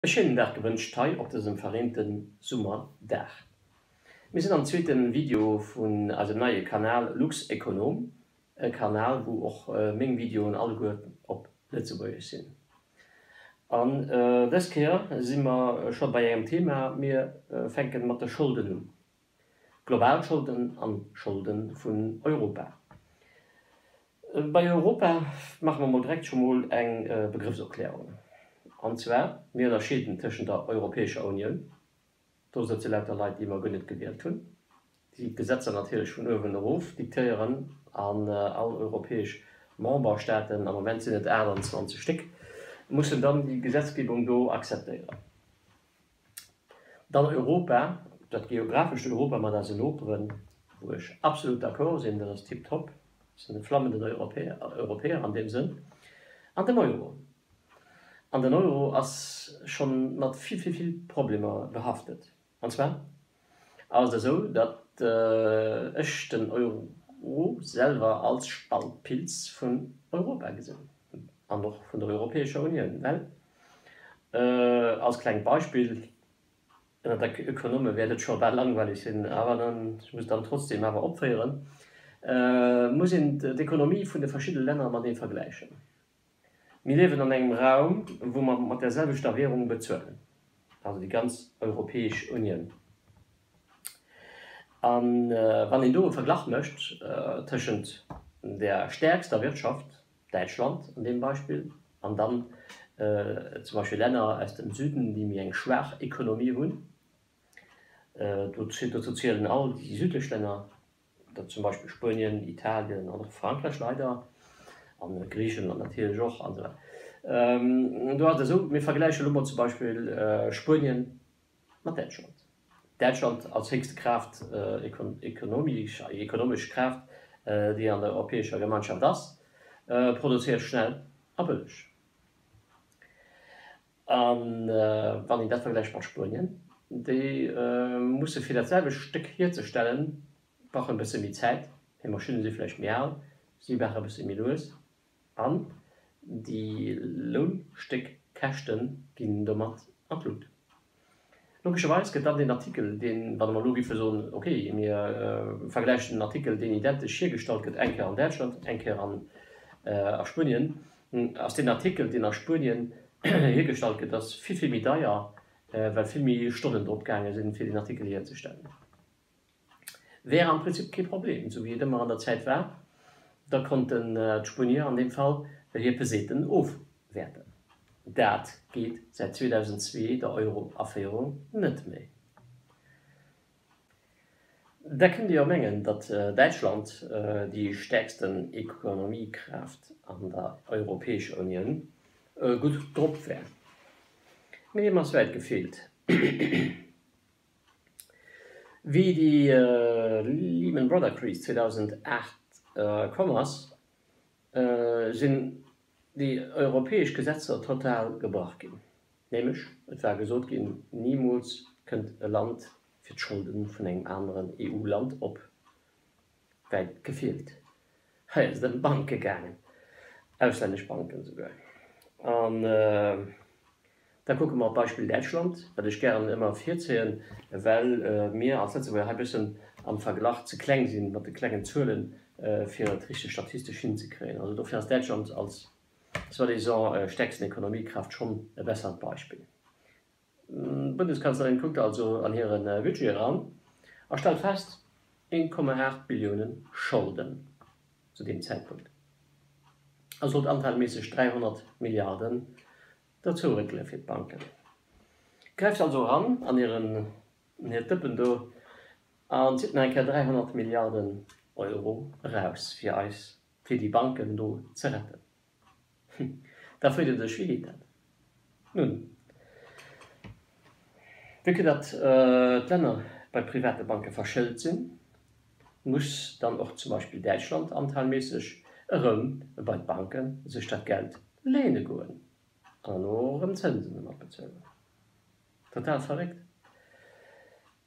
E schéinen Dag gewënscht hei op dësem verreente Summerdag. Mir sinn am zweeten Video vun eisem neie Kanal LuxEconom, e Kanal wou och meng Videoen alleguer op Lëtzebuergesch sinn. An dës Kéier si mer scho bei engem Thema, mir fänken mat de Scholden un. Global Scholden an Scholden vun Europa. Bei Europa maache mer mol direkt scho mol eng Begrëffsoplärung. An zwar, mir ënnerscheeden tëschent der Europäescher Unioun, do sëtze lauter Leit, déi mer guer net gewielt hunn, déi d'Gesetzer natierlech vun uewen erof diktéieren, an all europäesch Memberstaaten, am Moment sinn et 28 Stéck, mussen dann déi Gesetzgebung do akzeptéieren. Dann Europa, dat geographescht Europa mat eisen Noperen, wou ech absolut d'accord sinn, dat ass tiptop, ech sinn e flammenden Europäer, Europäer an deem Sënn, an dem Euro. An den Euro ass scho mat vill, vill, vill Problemer behaftet. An zwar ass et esou, datt ech den Euro selwer als Spaltpilz vun Europa gesinn an och vun der Europäescher Unioun, well Als klengt Beispill, ënnert der Ökonome wäert et scho bal langweileg sinn, awer dann, ech muss dann trotzdem awer opféieren, muss een d'Ekonomie vun de verschidde Länner matenee vergläichen. Mir liewen an engem Raum, wou mer mat där selwechter Währung bezuelen, also déi ganz Europäesch Unioun. A wann een do e Verglach mécht tëschent där stäerkster Wirtschaft, Däitschland an deem Beispill, an dann zum Beispill Länner aus dem Süden, déi méi eng schwaach Ekonomie hunn, dozou zielen all déi südlech Länner, dat zum Beispill Spuenien, Italien an och Frankräich leider, a Griichenland natierlech och an esou weider. Do ass et esou, mir vergläiche elo mol zum Beispill Spuenien mat Däitschland. Däitschland als héchste Kraaft, ekonomesch Kraaft, déi an der Europäescher Gemeinschaft ass, produzéiert schnell a bëlleg. A wann een dat vergläicht mat Spuenien, déi musse fir dat selwecht Stéck hierzestellen, brauchen e bësse méi Zäit, hir Maschinne si vläicht méi al, si maache e bësse méi lues an déi Lounstéckkäschte ginn domat an d'Lut. Logescherweis gëtt dann deen Artikel, deen, wa mer elo géife soen, okay, mir vergläichen den Artikel, deen identesch hiergestallt gëtt, eng Kéier an Däitschland, eng Kéier an a Spuenien, ass deen Artikel, deen a Spuenien hiergestallt gëtt, ass vill, vill méi deier, well vill méi Stonnen drop gaange sinn, fir deen Artikel hierzestellen. Wär am Prinzip kee Problem, esou wéi et ëmmer an der Zäit war, da konnten d'Spuenier an deem Fall hir Peseten ofwäerten. Dat geet säit 2002, der Euro-Aféierung, net méi. Da kënnt Dir jo mengen, datt Däitschland, déi stäerksten Ekonomiekraaft an der Europäescher Unioun, gutt drop wär. Mee deem ass wäit gefeelt. Wéi déi Lehman Brother Kris 2008 komm ass, sinn déi europäesch Gesetzer total gebrach ginn. Nämlech, et war gesot ginn, nimools kënnt e Land fir d'Scholde vun engem aneren EU-Land op. Wäit gefeelt. Hei ass et ëm Banke gaangen, auslännesch Banken esouguer. An da kucke mer op d'Beispill Däitschland, wat ech gären ëmmer virzéien, well mir als Lëtzebuerger hei e bëssen am Verglach ze kleng sinn mat de klengen Zuelen, fir et richteg statistesch hinzekréien. Also dofir ass Däitschland als soi-disant stäerksten Ekonomiekraaft schonn e bessert Beispill. D'Bundeskanzlerin kuckt also an hire Budget eran a stellt fest, 1,8 Billioune Scholden zu deem Zäitpunkt a sollt anteilméisseg 300 Milliarden dozou réckele fir d'Banken. Gräift also eran an hiren hiert Dëppen do an zitt nach eng Kéier 300 Milliarden Euro eraus fir eis, fir déi Banken do ze retten. Da freet ee sech, Wéi geet dat? Nun, vue que datt d'Länner bei private Banke verschëlt sinn, muss dann och zum Beispill Däitschland anteilméisseg erëm bei d'Banke sech dat Geld léine goen an herno erëm Zënsen domat bezuelen. Total verréckt.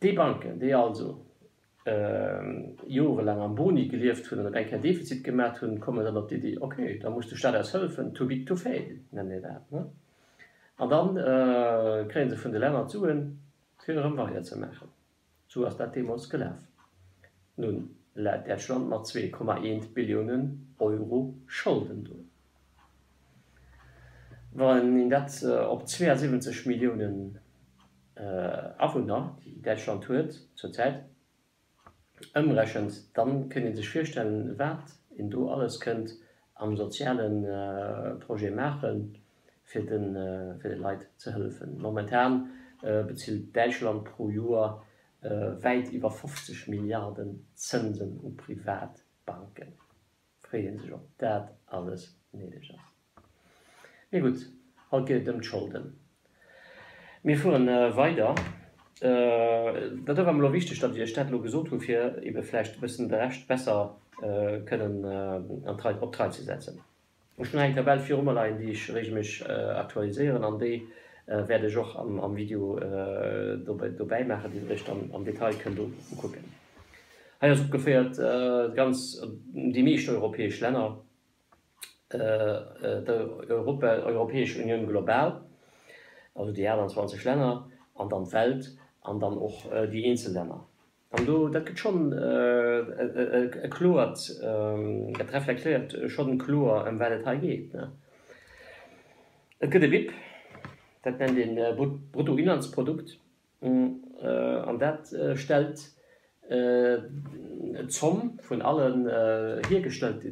Déi Banken, déi also jorelaang am Boni gelieft hunn an op eng Kéier Defizit gemat hunn, kommen dann op d'Iddi, ok, da muss de Staat eis hëllefen, too big to fail nennt een dat, ne? An dann kréie se vun de Länner d'Suen, fir erëm weiderzemaachen. Sou ass dat deemools gelaf. Nun läit Dätschland mat 2,1 Billiounen Euro Scholden do. Wann een dat op 72 Milliounen Awunner, déi Däitschland huet zur Zäit, ëmrechent, dann kënnt ee sech virstellen, wat een do alles kënnt am soziale Projet maachen, fir de Leit ze hëllefen. Momentan bezilt Däitschland pro Joer wäit iwwer 50 Milliarden Zënsen u privat Banken. Freet ee sech, ob dat alles néideg ass. Mee gutt, haut geet et ëm d'Scholden. Mir fueren weider. Dat war mer elo wichteg, datt ech Iech dat elo gesot hu fir ebe vläicht e bëssen de Rescht besser kënnen an d'Rei, op d'Rei ze setzen. Ech hunn hei eng Tabell viru mer leien, déi ech regelméisseg aktualiséieren an déi wäert ech och am Video dobäi maachen, déi der Iech dann am Detail kënnt ukucken. Hei ass opgeféiert ganz, déi meescht europäesch Länner. d'Europäesch Unioun global, also déi 28 Länner, an dann d'Welt an dann och déi eenzel Länner. An do, dat gëtt schonn e kloert, dat reflektéiert schonn kloer, ëm wat et hei geet. Et gëtt e BIP, dat nennt een Bruttoinlandsprodukt. An dat stellt d'Zomm vun allen hiergestellte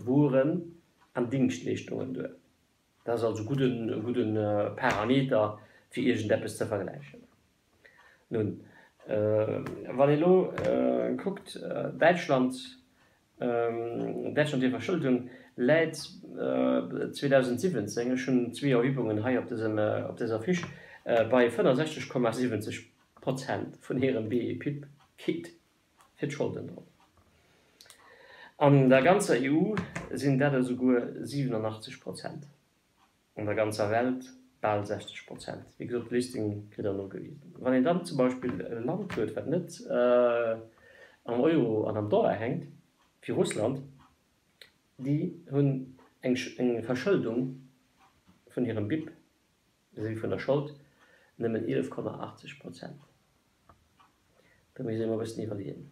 Wueren an Dingschtleeschtungen duer. Dat ass also e gudde Parameter, fir iergendeppes ze vergläichen. Nun, wann ee elo kuckt, Däitschland Däitschland hir Verschëldung läit 2017, ech hunn zwee Erhibungen hei op dësem, op dëser Fiche, bei 65,70 Prozent vun hirem BIP geet fir d'Scholden drop. An der ganzer EU sinn dat esouguer 87 Prozent. An der ganzer Welt bal 60 Prozent. Wéi gesot, d'Listing kritt Der nogewisen. Wann een dann zum Beispill e Land huet, wat net am Euro an am Dollar hänkt, wéi Russland, déi hunn eng Verschëldung vun hirem BIP, vis-à-vis vun der Schold, nëmmen 11,80 Prozent. Do misst ee mol e bëssen iwwerleeën.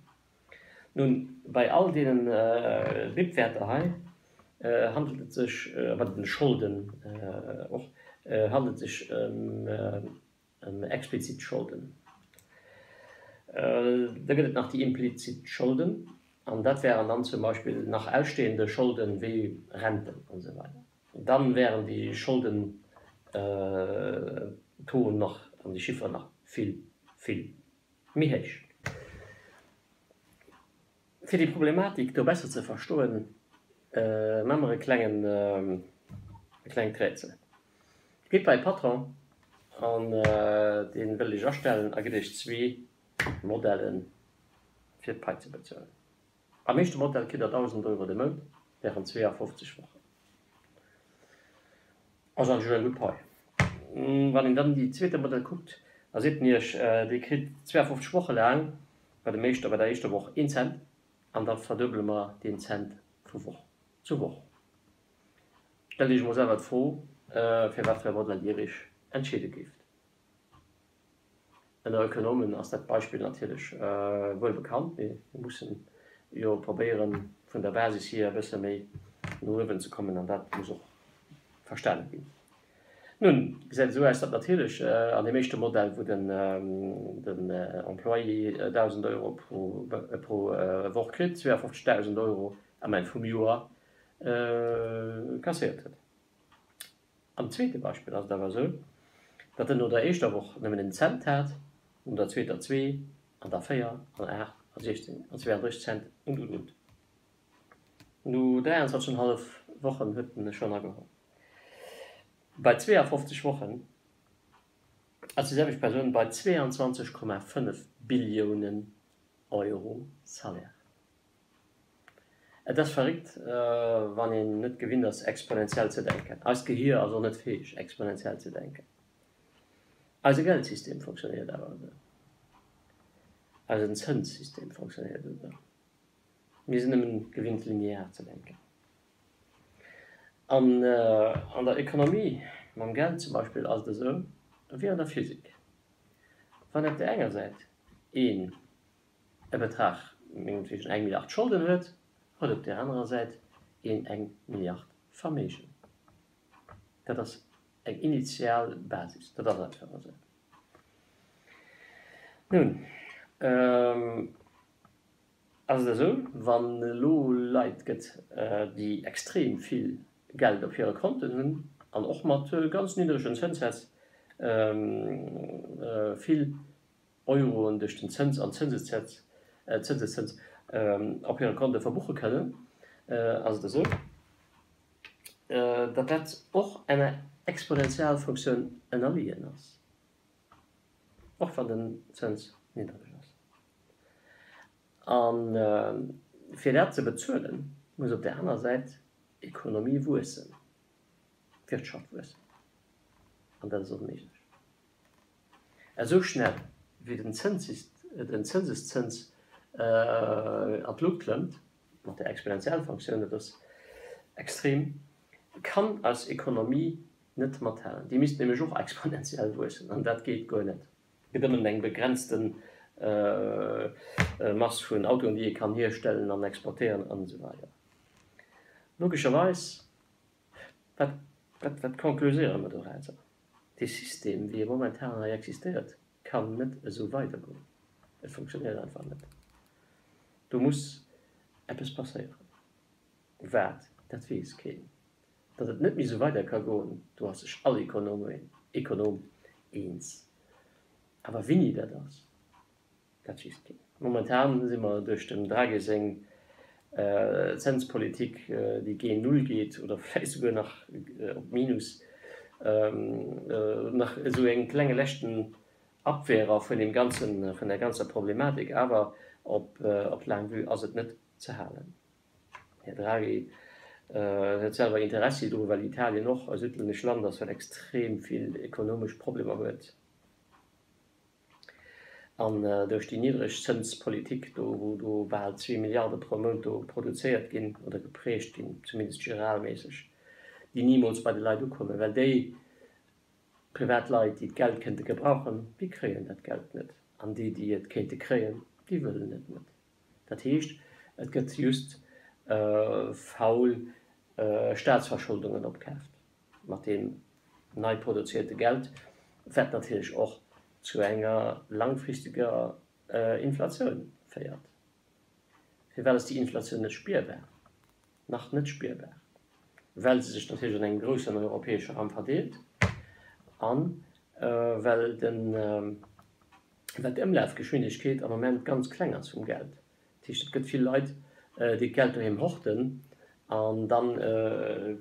Nun, bei all deene BIP-Wäerter hei handelt et sech, bei den Scholden och, handelt et sech ëm explizit Scholden. Da gëtt et nach déi implizit Scholden, an dat wären dann zum Beispill nach ausstehende Scholden wéi Renten an esou weider. Dann wären déi Scholden-Taux nach an déi Chifferen nach vill, vill méi héich. Fir déi Problematik do besser ze verstoen, maache mer e klengen, e klengt Rätsel. Gitt bei e Patron an dee wëll Iech astellen a gëtt Iech zwee Modellen, fir d'Pai ze bezuelen. Am éischte Modell kritt der 1.000 Euro de Mount während 52 Wochen. Ass eigentlech eng gutt Pai. Wann een dann déi zweete Modell kuckt, da seet en iech, dir kritt 52 Woche laang bei dem éischter, bei der éischter Woch een Cent an da verduebele mer deen Cent vu Woch zu Woch. Stellt iech emol selwer d'Fro, fir wat fir e Modell dir iech entscheede géift. Ënner Ökonomen ass dat Beispill natierlech wuel bekannt, mee mir mussen jo probéieren, vun der Basis hier e bësse méi no uewen ze kommen, an dat muss och verstane ginn. Nun gesäit et esou aus, datt natierlech an deem éischte Modell, wou den Employé 1.000 Euro pro Woch kritt, 52.000 Euro am Enn vum Joer kasséiert huet. Am zweete Beispill ass et awer esou, datt en no der éischter Woch nëmmen en Cent hat, no der zweeter zwee, an da 4, an 8, a 16, an 32 Cent und und und. No 23 an hallef Wochen huet en e schonn ageholl. Bei 52 Wochen ass déi selwecht Persoun bei 22,5 Billiounen Euro Salaire. Et ass verréckt, wann een net gewinnt ass, exponentiell ze denken. Eist Gehier ass och net fäeg, exponentiell ze denken. Eise Geldsystem fonctionnéiert awer esou. Eisen Zënssystem fonctionnéiert esou. Mir sinn nëmmen gewinnt, linear ze denken. An an der Economie. Mam Geld zum Beispill ass et esou wéi an der Physik, Wann op där enger Säit een e Betrag, mengetwegen eng Milliard Scholden huet, huet op där anerer Säit een eng Milliard Verméigen. Dat ass eng initial Basis, dat ass einfach esou. Nun ass et esou, wann elo Leit gëtt, déi extrem vill Geld op hire Konten hunn an och mat ganz niddregen Zënssätz vill Euroen duerch den Zëns an Zënseszëns op hire Konte verbuche kënnen, ass et esou, datt dat och enger Exponentialfunktioun ënnerleeën ass, och wann den Zëns niddreg ass. A fir dat ze bezuelen, muss op där aner Säit d'Ekonomie wuessen, d'Wirtschaft wuessen. An dat ass onméiglech. Esou schnell wéi den Zënseszëns an d'Luucht klëmmt, mat der Exponentiellfunktioun, dat ass extrem, kann eis Ekonomie net mathalen. Déi misst nämlech och exponentiell wuessen an dat geet guer net. Et gëtt ëmmer eng begrenzte Mass vun Autoen, déi ee kann hierstellen an exportéieren an esou weider. Logescherweis, wat, wat, wat konkluséiere mer dorauser? Dee System, wéi e momentan hei existéiert, kann net esou weidergoen. Et funktionéiert einfach net. Do muss eppes passéieren. Wat, dat weess keen. Datt et net méi esou weider ka goen, do ass sech all Ekonom eens. Awer wéini dat ass, Dat weess keen. Momentan si mer duerch dem Draghi seng Zënspolitik, déi géint Null geet oder vläicht souguer nach op Minus, nach esou e klenge leschten Abwehrer vun deem ganzen, vun der ganzer Problematik. Awer op laang Vue ass et net ze halen. Här Draghi huet selwer Interessi dru well Italien och e südlännesch Land ass, wat extrem vill ekonomesch Problemer huet. An duerch déi niddreg Zënspolitik do, wou do bal zwee Milliarde pro Mount do produzéiert ginn oder geprägt ginn, zumindest giralméisseg, déi nimools bei de Leit ukommen, well déi privat Leit, déi d'Geld kéinte gebrauchen, déi kréien dat Geld net. An déi, déi et kéinte kréien, déi wëllen et net. Dat heescht, et gëtt just faul Staatsverscholdungen opkaaft. Mat deem nei produzierte Geld, wat natierlech och zu enger langfristeger Inflatioun féiert. Firwat ass déi Inflatioun net spierbar? Nach net spierbar, well se sech natierlech an engem groussen europäesche Raum verdeelt a well d'Ëmlafgeschwindegkeet am Moment ganz kleng ass vum Geld. Dat heescht, et gëtt vill Leit, déi d'Geld doheem horten an da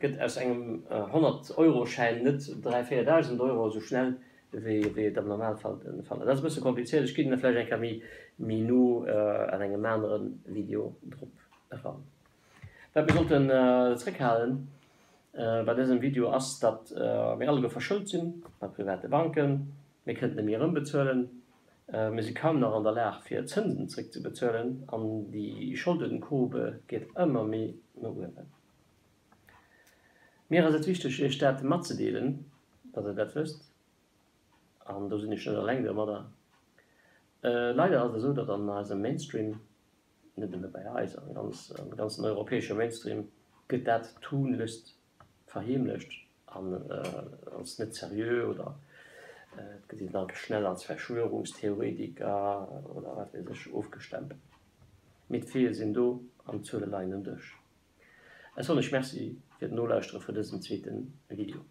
gëtt aus engem 100 Euro Schäin net 3, 4.000 Euro esou schnell, wéi et am Normalfall de Fall ass. Dat ass e bësse komplizéiert, ech ginn da vläicht eng Kéier méi méi no an engem anere Video drop eran. Wat mir sollten zréckhalen bei dësem Video ass, datt mir alleguer verschëlt sinn bei private Banken, mir kënnen et net méi erëmbezuelen. Mir si kaum nach an der Lag fir Zënsen zréckzebezuelen an déi Scholdenkurve geet ëmmer méi no uewen. Mir ass et wichteg Iech dat matzedeelen, datt Der dat wësst, an do sinn ech net eleng domadder. Leider ass et esou, datt an eisem Mainstream, net nëmme bei eis, am ganzen europäesche Mainstream gëtt dat tunlechst verheemlecht an als net seriö oder et gëtt een da schnell als Verschwörungstheoretiker oder wat weess ech ofgestempelt. Mee d'Faite sinn do an d'Zuele leien um Dësch. Ech soen lech Merci fir d'Nolauschtere vun dësem zweete Video.